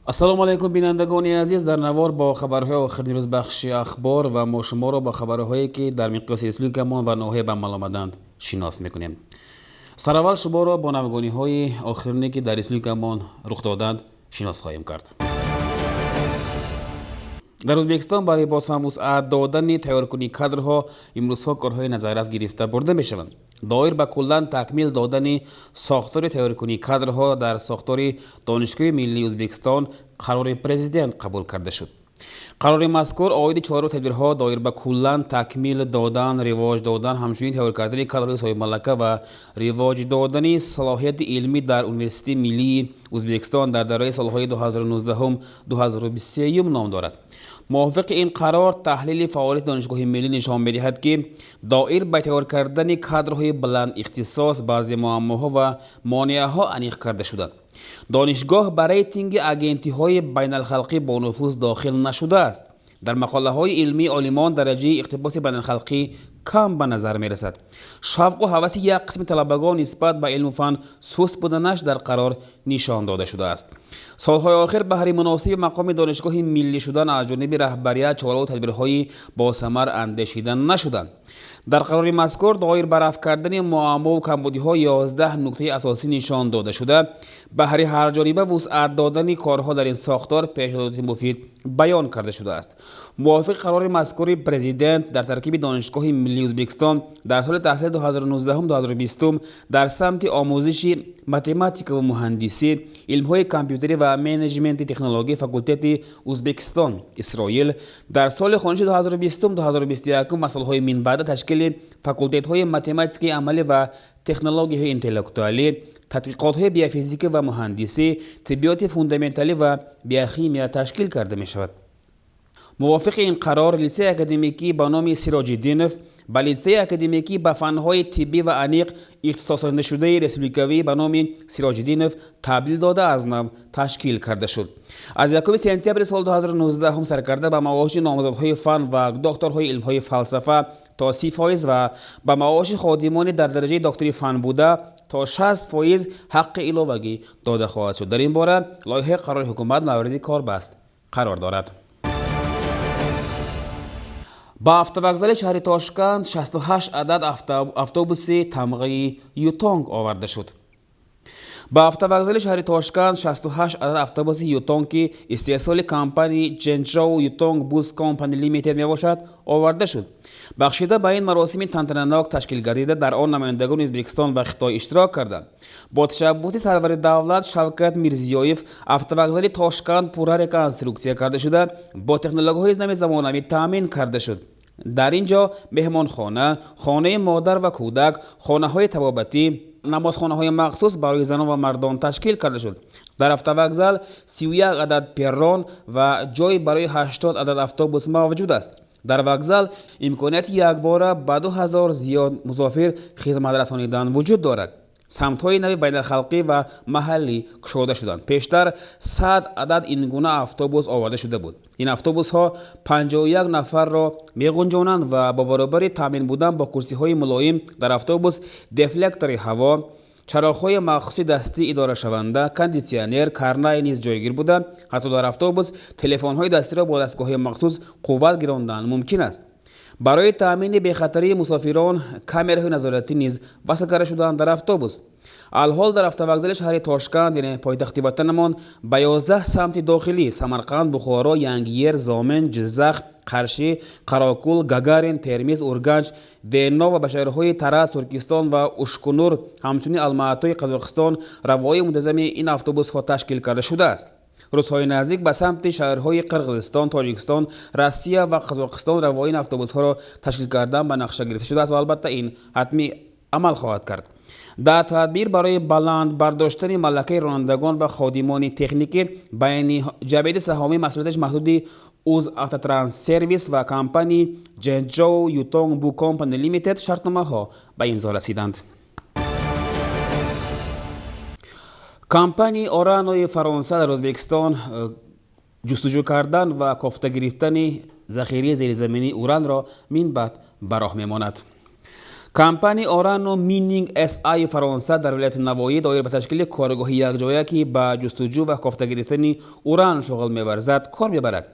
Ассалому алайкум, бинандагони азиз. Дар навор бо хабарҳои охирини рӯз бахши ахбор ва мо шуморо бо хабарҳое, ки дар миқёси республикамон ва ноҳия ба амал омаданд, шинос мекунем. Сараввал шуморо бо навгониҳои охирине, ки дар республикамон рух доданд, шинос хоҳем кард. Дар Ӯзбекистон барои боз ҳам вусъат додани тайёркунии кадрҳо имрӯзҳо корҳои назаррас гирифта бурда мешаванд. Доир ба куллан такмил додани сохтори тайёркунии кадрҳо дар сохтори Донишгоҳи миллии Ӯзбекистон қарори президент қабул карда шуд. Қарори мазкур оиди чору тадбирҳо доир ба куллан такмил додан, ривоҷ додан, ҳамчунин тайёр кардани кадрҳои соҳибмалака ва ривоҷ додани салоҳияти илмӣ дар Университети миллии Ӯзбекистон дар давраи солҳои 2019-2023 ном дорад. Мувофиқи ин қарор, таҳлили фаъолияти Донишгоҳи миллӣ нишон медиҳад, ки доир ба тайёр кардани кадрҳои баландихтисос баъзе муаммоҳо ва монеаҳо аниқ карда шуданд. Донишгоҳ ба рейтинги агентиҳои байналхалқӣ бонуфуз дохил нашудааст. Дар мақолаҳои илмии олимон дараҷаи иқтибоси байналхалқӣ кам ба назар мерасад. Шавқу ҳаваси як қисми талабагон нисбат ба илму фан суст буданаш дар қарор нишон дода шудааст. Солҳои охир баҳри муносиби мақоми донишгоҳи миллӣ шудан аз ҷониби раҳбарият чораву тадбирҳои босамар андешида нашуданд. Дар қарори мазкур доир ба рафъ кардани муаммову камбудиҳо 11 нуктаи асосӣ нишон дода шуда, баҳри ҳарҷониба вусъат додани корҳо дар ин сохтор пешниҳодоти муфид баён карда шудааст. Мувофиқи қарори мазкури президент, дар таркиби Донишгоҳи миллии Ӯзбекистон дар соли таҳсили 2019-2020 дар самти омӯзиши математика ва муҳандисӣ, илмҳои компютерӣ ва менеҷменти технология факултети Ӯзбекистон, Исроил, дар соли хониши 2020-2021 ва солҳои минбаъда ташкили факултетҳои математикаи амалӣ ва технологияҳои интеллектуалӣ, тадқиқотҳои биофизика ва муҳандисӣ, тиббиёти фундаменталӣ ва биохимия ташкил карда мешавад. Мувофиқи ин қарор, литсеи академикӣ ба номи Сироҷиддинов ба литсеи академикӣ ба фанҳои тиббӣ ва аниқ ихтисосондашудаи республикавӣ ба номи Сироҷиддинов табдил дода, аз нав ташкил карда шуд. Аз 1 сентябри соли 2019 саркарда ба маоши номзадҳои фан ва докторҳои илмҳои фалсафа то 30% ва ба маоши ходимони дар дараҷаи доктори фан буда то 60% ҳаққи иловагӣ дода хоҳад шуд. Дар ин бора лоиҳаи қарори ҳукумат мавриди корбаст қарор дорад. Ба автовокзали шаҳри Тошканд 68 адад автобуси тамғаи Ютонг оварда шуд. Ба автовокзали шаҳри Тошканд 68 адад автобуси Ютонг, ки истеҳсоли компанияи Дженчжоу Ютонг Бус Компани Лимитед мебошад, оварда шуд. Бахшида ба ин маросими тантананок ташкил гардида, дар он намояндагони Ӯзбекистон ва Хитой иштирок карданд. Бо ташаббуси сарвари давлат Шавкат Мирзиёев автовокзали Тошканд пурра реконструксия карда шуда, бо технологияҳои нави замонавӣ таъмин карда шуд. Дар ин ҷо меҳмонхона, хонаи модар ва кӯдак, хонаҳои табобатӣ, намозхонаҳои махсус барои занон ва мардон ташкил карда шуд. Дар автовокзал 31 адад перрон ва ҷой барои 80 адад автобус мавҷуд аст. Дар вокзал имконияти якбора ба 2000 зиёд мусофир хизмат расонидан вуҷуд дорад. Самтҳои нави байналхалқӣ ва маҳаллӣ кушода шуданд. Пештар 100 адад ин гуна автобус оварда шуда буд. Ин автобусҳо 51 нафарро меғунҷонанд ва бо баробари таъмин будан бо курсиҳои мулоим дар автобус дефлектори ҳаво, чароғҳои махсуси дастӣ идорашаванда, кондитсионер, карнай низ ҷойгир буда, ҳатто дар автобус телефонҳои дастиро бо дастгоҳҳои махсус қувват гирондан мумкин аст. Барои таъмини бехатарии мусофирон камераҳои назоратӣ низ васл карда шудаанд дар автобус. Алҳол дар автовокзали шаҳри Тошканд, яъне пойтахти ватанамон, ба 11 самти дохилӣ: Самарқанд, Бухоро, Янгиер, Зомен, Ҷиззах, Қаршӣ, Қарокул, Гагарин, Термиз, Урганч, Денов ва ба шаҳрҳои Тараз, Туркистон ва Ушкунур, ҳамчунин Алмаатои Қазоқистон равои мунтазами ин автобусҳо ташкил карда шудааст. Рӯзҳои наздик ба самти шаҳрҳои Қирғизистон, Тоҷикистон, Россия ва Қазоқистон равои ин автобусҳоро ташкил кардан ба нақша гирифта шудааст ва албатта, ин ҳатмӣ амал хоҳад кард. Дар тадбир барои баланд бардоштани малакаи ронандагон ва ходимони техникӣ байни ҷамъияти саҳомии масъулияташ маҳдуди Уз Автотранссервис ва компанияи Дженчжоу Ютонг Бу Компани Лимитед шартномаҳо ба имзо расиданд. Компанияи Оранои Фаронса дар Ӯзбекистон ҷустуҷӯ кардан ва кофта гирифтани захираи зеризаминии уранро минбаъд ба роҳ мемонад. Компанияи Orano Mining SA Фаронса дар вилояти Навоӣ доир ба ташкили коргоҳи якҷоя, ки ба ҷустуҷӯ ва кофта гирифтани уран шуғл меварзад, кор мебарад.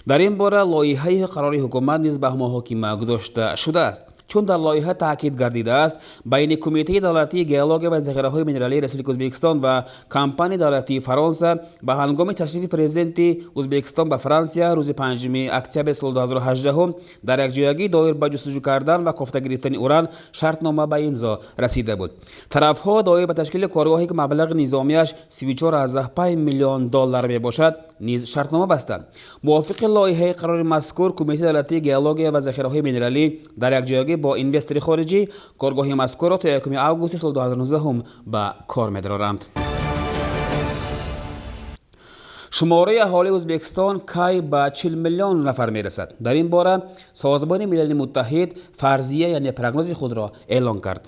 Дар ин бора лоиҳаи қарори ҳукумат низ ба муҳокима гузошта шудааст. Чун дар лоиҳа таъкид гардидааст, байни Кумитаи давлатии геология ва захираҳои минералии Республикаи Ӯзбекистон ва компанияи давлатии Фаронса ба ҳангоми ташрифи президенти Ӯзбекистон ба Франсия рӯзи 5 октябри соли 2018 дар якҷоягӣ доир ба ҷустуҷӯ кардан ва кофта гирифтани уран шартнома ба имзо расида буд. Тарафҳо доир ба ташкили коргоҳе, ки маблағи низомиаш 34,5 миллион доллар мебошад, низ шартнома бастанд. Мувофиқи лоиҳаи қарори мазкур, Кумитаи давлатии геология ва захираҳои минералӣ дар якҷоягӣ бо инвестори хориҷӣ коргоҳи мазкурро то 1 августи соли 2019 ба кор медароранд. Шумораи аҳолии Ӯзбекистон кай ба 40 миллион нафар мерасад? Дар ин бора Созмони Милали Муттаҳид фарзия, яъне прогнози худро эълон кард.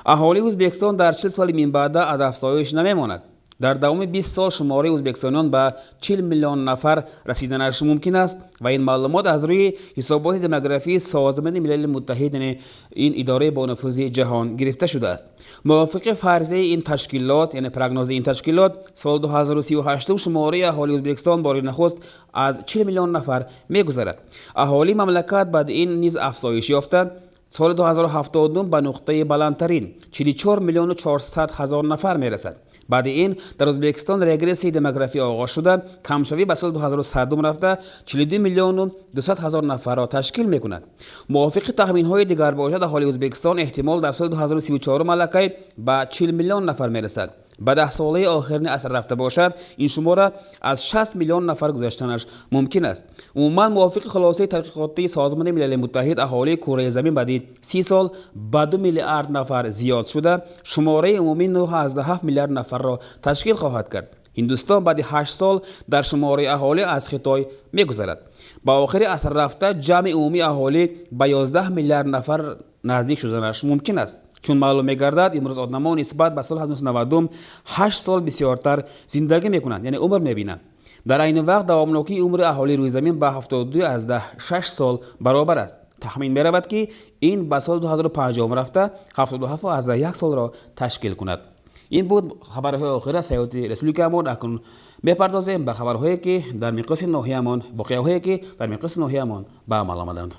Аҳолии Ӯзбекистон дар 40 соли минбаъда аз афзоиш намемонад. Дар давоми 20 сол шумораи ӯзбекистониён ба 40 миллион нафар расиданаш мумкин аст ва ин маълумот аз рӯи ҳисоботи демографии Созмони Милали Муттаҳид, яъне ин идораи бонуфузи ҷаҳон, гирифта шудааст. Мувофиқи фарзияи ин ташкилот, яъне прогнози ин ташкилот, соли 2038 шумораи аҳолии Ӯзбекистон бори нахуст аз 40 миллион нафар мегузарад. Аҳолии мамлакат баъди ин низ афзоиш ёфта, соли 2072 ба нуқтаи баландтарин 44 миллиону 400 ҳазор нафар мерасад. Баъди ин дар Ӯзбекистон регрессияи демографӣ оғоз шуда, камшавӣ ба соли 2100 рафта 42 миллиону 200 ҳазор нафарро ташкил мекунад. Мувофиқи тахминҳои дигар бошад, аҳолии Ӯзбекистон эҳтимол дар соли 2034 аллакай ба 40 миллион нафар мерасад. Ба даҳсолаи охирини аср рафта бошад, ин шумора аз 60 миллион нафар гузаштанаш мумкин аст. Умуман, мувофиқи хулосаи тадқиқотии Созмони Милали Муттаҳид, аҳолии кураи замин баъди 30 сол ба 2 миллиард нафар зиёд шуда, шумораи умумӣ 9,7 миллиард нафарро ташкил хоҳад кард. Ҳиндустон баъди 8 сол дар шумораи аҳолӣ аз Хитой мегузарад. Ба охири аср рафта ҷамъи умумии аҳолӣ ба 11 миллиард нафар наздик шуданаш мумкин аст. Чун маълум мегардад, имрӯз одамон нисбат ба соли 1990 8 сол бисёртар зиндагӣ мекунанд, яъне умр мебинанд. Дар айни вақт давомнокии умри аҳолии рӯи замин ба 72,6 сол баробар аст. Тахмин меравад, ки ин ба соли 2050 рафта 77,1 солро ташкил кунад. Ин буд хабарҳои охир аз ҳаёти республикаамон. Акнун мепардозем ба хабарҳое, ки дар миқёси ноҳияамон, воқеаҳое, ки дар миқёси ноҳияамон ба амал омаданд.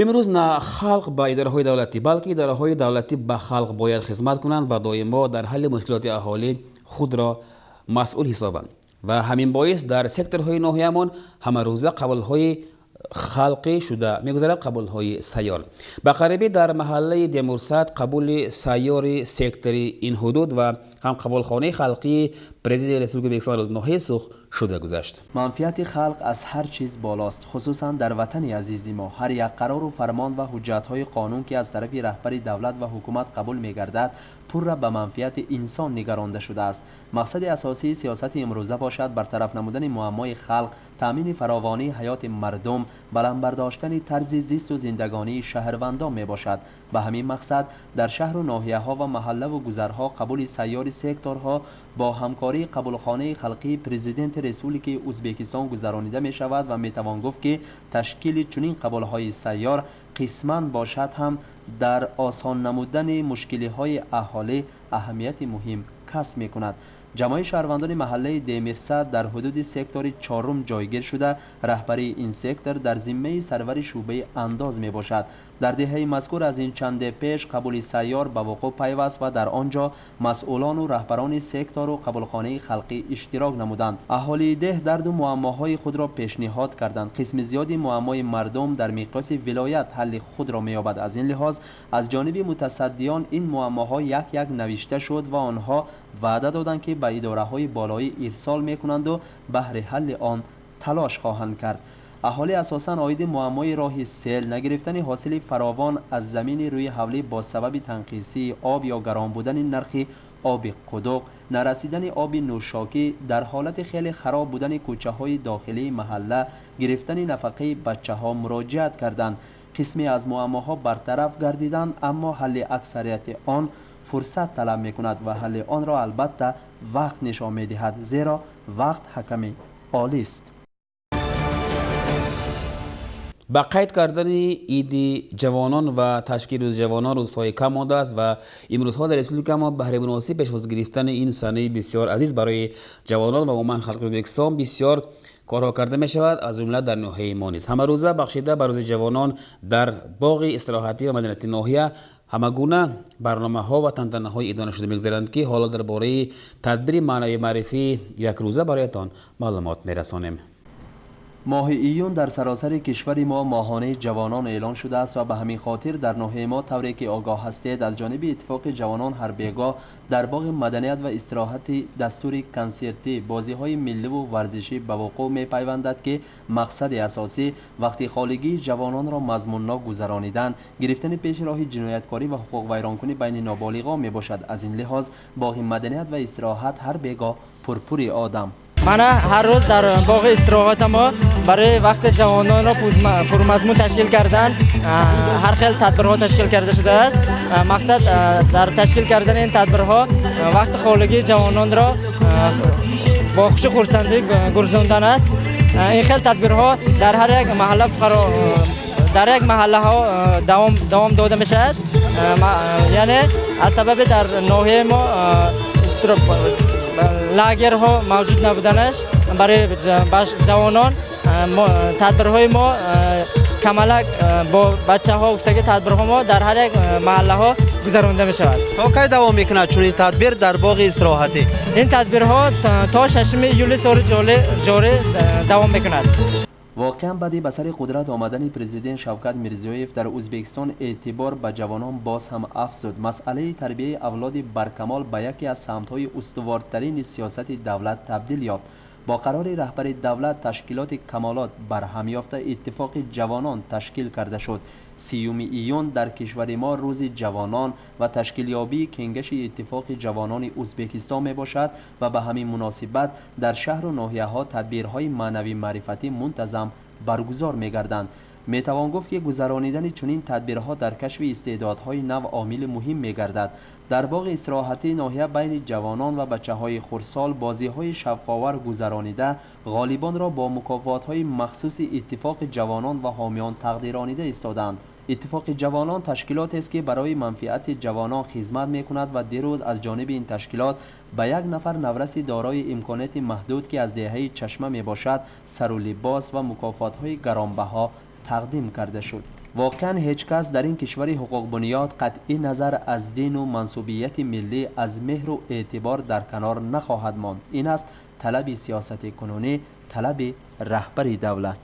Имрӯз на халқ ба идораҳои давлатӣ, балки идораҳои давлатӣ ба халқ бояд хизмат кунанд ва доимо дар ҳалли мушкилоти аҳолӣ худро масъул ҳисобанд. Ва ҳамин боис дар секторҳои ноҳиямон ҳамарӯза қабулҳои халқӣ шуда мегузарад, қабулҳои сайёр. Ба қарибӣ дар маҳаллаи Демурсад қабули сайёри сектори ин ҳудуд ва ҳам қабулхонаи халқии президенти Республикаи Ӯзбекистон аз ноҳияи Суғд шуда гузашт. Манфиати халқ аз ҳар чиз болост, хусусан дар ватани азизи мо. Ҳар як қарору фармон ва ҳуҷҷатҳои қонун, ки аз тарафи раҳбари давлат ва ҳукумат қабул мегардад, пурра ба манфиати инсон нигаронда шудааст. Мақсади асосии сиёсати имрӯза бошад бартараф намудани муаммои халқ, таъмини фаровонии ҳаёти мардум, баланд бардоштани тарзи зисту зиндагонии шаҳрвандон мебошад. Ба ҳамин мақсад дар шаҳру ноҳияҳо ва маҳаллаву гузарҳо қабули сайёри секторҳо бо ҳамкории қабулхонаи халқии президенти Республикаи Ӯзбекистон гузаронида мешавад ва метавон гуфт, ки ташкили чунин қабулҳои сайёр қисман бошад ҳам дар осон намудани мушкилиҳои аҳолӣ аҳамияти муҳим касб мекунад. Ҷамъои шаҳрвандони маҳаллаи Демирсад дар ҳудуди сектори чорум ҷойгир шуда, раҳбарии ин сектор дар зиммаи сарвари шӯъбаи андоз мебошад. Дар деҳаи мазкур аз ин чанде пеш қабули сайёр ба вуқӯъ пайваст ва дар он ҷо масъулону раҳбарони сектору қабулхонаи халқӣ иштирок намуданд. Аҳолии деҳ дарду муаммоҳои худро пешниҳод карданд. Қисми зиёди муаммои мардум дар миқёси вилоят ҳалли худро меёбад. Аз ин лиҳоз аз ҷониби мутасаддиён ин муаммоҳо як-як навишта шуд ва онҳо ваъда доданд, ки ба идораҳои болоӣ ирсол мекунанду баҳри ҳалли он талош хоҳанд кард. Аҳолӣ асосан оиди муаммои роҳи сел, нагирифтани ҳосили фаровон аз замини рӯи ҳавлӣ бо сабаби танқисии об ё гарон будани нархи оби қудуқ, нарасидани оби нӯшокӣ, дар ҳолати хеле хароб будани кӯчаҳои дохилии маҳалла, гирифтани нафақаи бачаҳо муроҷиат карданд. Қисме аз муаммоҳо бартараф гардиданд, аммо ҳалли аксарияти он фурсат талаб мекунад ва ҳалли онро албатта вақт нишон медиҳад, зеро вақт ҳаками олист. Ба қайд кардани иди ҷавонон ва ташкили рӯзи ҷавонон рӯзҳои кам мондааст ва имрӯзҳо дар республика мо баҳри муносиб пешвоз гирифтани ин санаи бисёр азиз барои ҷавонон ва умуман халқи Ӯзбекистон бисёр корҳо карда мешавад, аз ҷумла дар ноҳияи мо низ. Ҳамарӯза бахшида ба рӯзи ҷавонон дар боғи истироҳатӣ ва маданияти ноҳия ҳамагуна барномаҳо ва тантанаҳои идона шуда мегузаранд, ки ҳоло дар бораи тадбири маънавию маърифии якрӯза бароятон маълумот мерасонем. Моҳи июн дар саросари кишвари мо моҳонаи ҷавонон эълон шудааст ва ба ҳамин хотир дар ноҳияи мо, тавре ки огоҳ ҳастед, аз ҷониби иттифоқи ҷавонон ҳар бегоҳ дар боғи маданият ва истироҳати дастури консертӣ, бозиҳои милливу варзишӣ ба вуқӯъ мепайвандад, ки мақсади асосӣ вақти холигии ҷавононро мазмуннок гузаронидан, гирифтани пеши роҳи ҷинояткорӣ ва ҳуқуқвайронкунӣ байни ноболиғон мебошад. Аз ин лиҳоз боғи маданият ва истироҳат ҳар бегоҳ пурпури одам. Мана ҳар рӯз дар боғи истироҳат мо барои вақти ҷавононро пурмазмун ташкил кардан ҳар хел тадбирҳо ташкил карда шудааст. Мақсад дар ташкил кардани ин тадбирҳо вақти холигии ҷавононро бо хушу хурсандӣ гузарондан аст. Ин хел тадбирҳо дар ҳар як маҳалла дар як маҳаллаҳо давом дода мешавад. Яъне аз сабаби дар ноҳияи мо лагерҳо мавҷуд набуданаш барои ҷавонон тадбирҳои мо камалак бо бачаҳо гуфтаги тадбирҳо мо дар ҳар як маҳаллаҳо гузаронда мешавад. То кай давом мекунад чунин тадбир дар боғи истироҳатӣ? Ин тадбирҳо то 6 июли соли ҷорӣ давом мекунад. Воқеан баъди ба сари қудрат омадани президент Шавкат Мирзиёев дар Ӯзбекистон эътибор ба ҷавонон боз ҳам афзуд. Масъалаи тарбияи авлоди баркамол ба яке аз самтҳои устувортарини сиёсати давлат табдил ёфт. Бо қарори раҳбари давлат ташкилоти камолот барҳам ёфта иттифоқи ҷавонон ташкил карда шуд. 30 июн дар кишвари мо рӯзи ҷавонон ва ташкилёбии кенгаши иттифоқи ҷавонони Ӯзбекистон мебошад ва ба ҳамин муносибат дар шаҳру ноҳияҳо тадбирҳои маънавӣ маърифатӣ мунтазам баргузор мегарданд. Метавон гуфт, ки гузаронидани чунин тадбирҳо дар кашфи истеъдодҳои нав омили муҳим мегардад. Дар боғи истироҳатии ноҳия байни ҷавонон ва бачаҳои хурдсол бозиҳои шавқовар гузаронида, ғолибонро бо мукофотҳои махсуси иттифоқи ҷавонон ва ҳомиён тақдиронида истоданд. Иттифоқи ҷавонон ташкилотест, ки барои манфиати ҷавонон хизмат мекунад ва дирӯз аз ҷониби ин ташкилот ба як нафар навраси дорои имконияти маҳдуд, ки аз деҳаи Чашма мебошад, сару либос ва мукофотҳои гаронбаҳо тақдим карда шуд. Воқеан ҳеҷ кас дар ин кишвари ҳуқуқбунёд қатъи назар аз дину мансубияти миллӣ аз меҳру эътибор дар канор нахоҳад монд. Ин аст талаби сиёсати кунунӣ, талаби раҳбари давлат.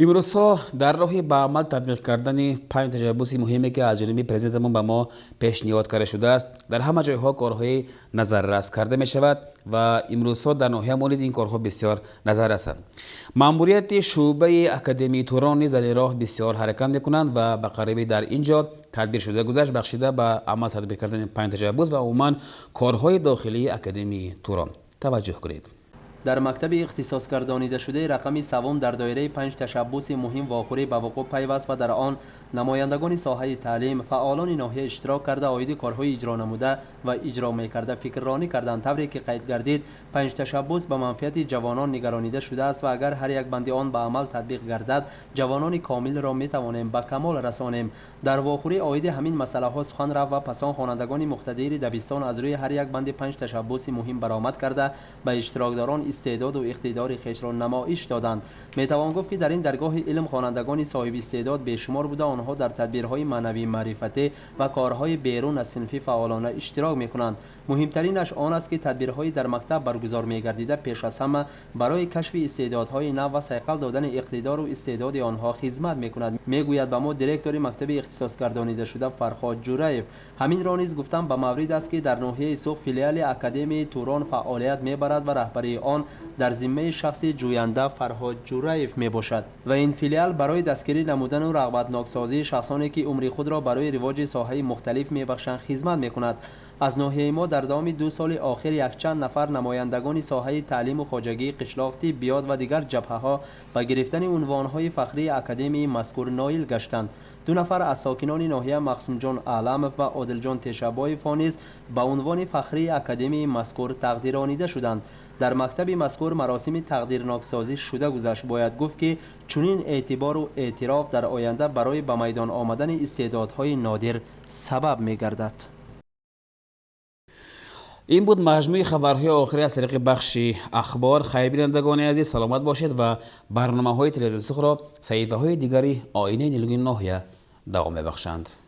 Имрӯзҳо дар роҳи ба амал татбиқ кардани 5 ташаббуси муҳиме, ки аз ҷониби президентамон ба мо пешниҳод карда шудааст, дар ҳама ҷойҳо корҳои назаррас карда мешавад ва имрӯзҳо дар ноҳия мо низ ин корҳо бисёр назаррасанд. Маъмурияти шӯъбаи академияи Турон низ дар ин роҳ бисёр ҳаракат мекунанд ва ба қарибӣ дар ин ҷо тадбир шуда гузашт, бахшида ба амал татбиқ кардани 5 ташаббус ва умуман корҳои дохилии академияи Турон. Таваҷҷӯҳ кунед. Дар мактаби ихтисосгардонидашудаи рақами севум дар доираи 5 ташаббуси муҳим вохӯрӣ ба вуқӯъ пайваст ва дар он намояндагони соҳаи таълим, фаъолони ноҳия иштирок карда, оиди корҳои иҷро намуда ва иҷро мекарда фикрронӣ карданд. Тавре ки қайд гардид, 5 ташаббус ба манфиати ҷавонон нигаронида шудааст ва агар ҳар як банди он ба амал татбиқ гардад, ҷавонони комилро метавонем ба камол расонем. Дар вохӯрӣ оиди ҳамин масъалаҳо сухан рафт ва пасон хонандагони муқтадири дабистон аз рӯи ҳар як банди 5 ташаббуси муҳим баромад карда, ба иштирокдорон истеъдоду иқтидори хешро намоиш доданд. Метавон гуфт, ки дар ин даргоҳи илм хонандагони соҳибистеъдод бешумор буда, онҳо дар тадбирҳои маънавӣ маърифатӣ ва корҳои берун аз синфӣ фаъолона иштирок мекунанд. Муҳимтаринаш он аст, ки тадбирҳои дар мактаб баргузор мегардида пеш аз ҳама барои кашфи истеъдодҳои нав ва сайқал додани иқтидору истеъдоди онҳо хизмат мекунад, мегӯяд ба мо директори мактаби ихтисосгардонидашуда Фарҳод Ҷураев. Ҳаминро низ гуфтам ба маврид аст, ки дар ноҳияи Суғд филиали академияи Турон фаъолият мебарад ва раҳбарии он дар зиммаи шахси ҷӯянда Фарҳод Ҷураев мебошад ва ин филиал барои дастгирӣ намудану рағбатноксозии шахсоне, ки умри худро барои ривоҷи соҳаи мухталиф мебахшанд, хизмат мекунад. Аз ноҳияи мо дар давоми 2 соли охир якчанд нафар намояндагони соҳаи таълиму хоҷагии қишлоқ, тиббиёт ва дигар ҷабҳаҳо ба гирифтани унвонҳои фахрии академияи мазкур ноил гаштанд. 2 нафар аз сокинони ноҳия, Мақсумҷон Аъламов ва Одилҷон Тешабоев низ ба унвони фахрии академияи мазкур тақдиронида шуданд. Дар мактаби мазкур маросими тақдирноксозӣ шуда гузашт. Бояд гуфт, ки чунин эътибору эътироф дар оянда барои ба майдон омадани истеъдодҳои нодир сабаб мегардад. Ин буд маҷмӯи хабарҳои охирӣ аз тариқи бахши ахбор. Хайр, бинандагони азиз, саломат бошед ва барномаҳои телевизиони Суғдро саҳифаҳои дигари Оинаи нилгуни ноҳия давом мебахшанд.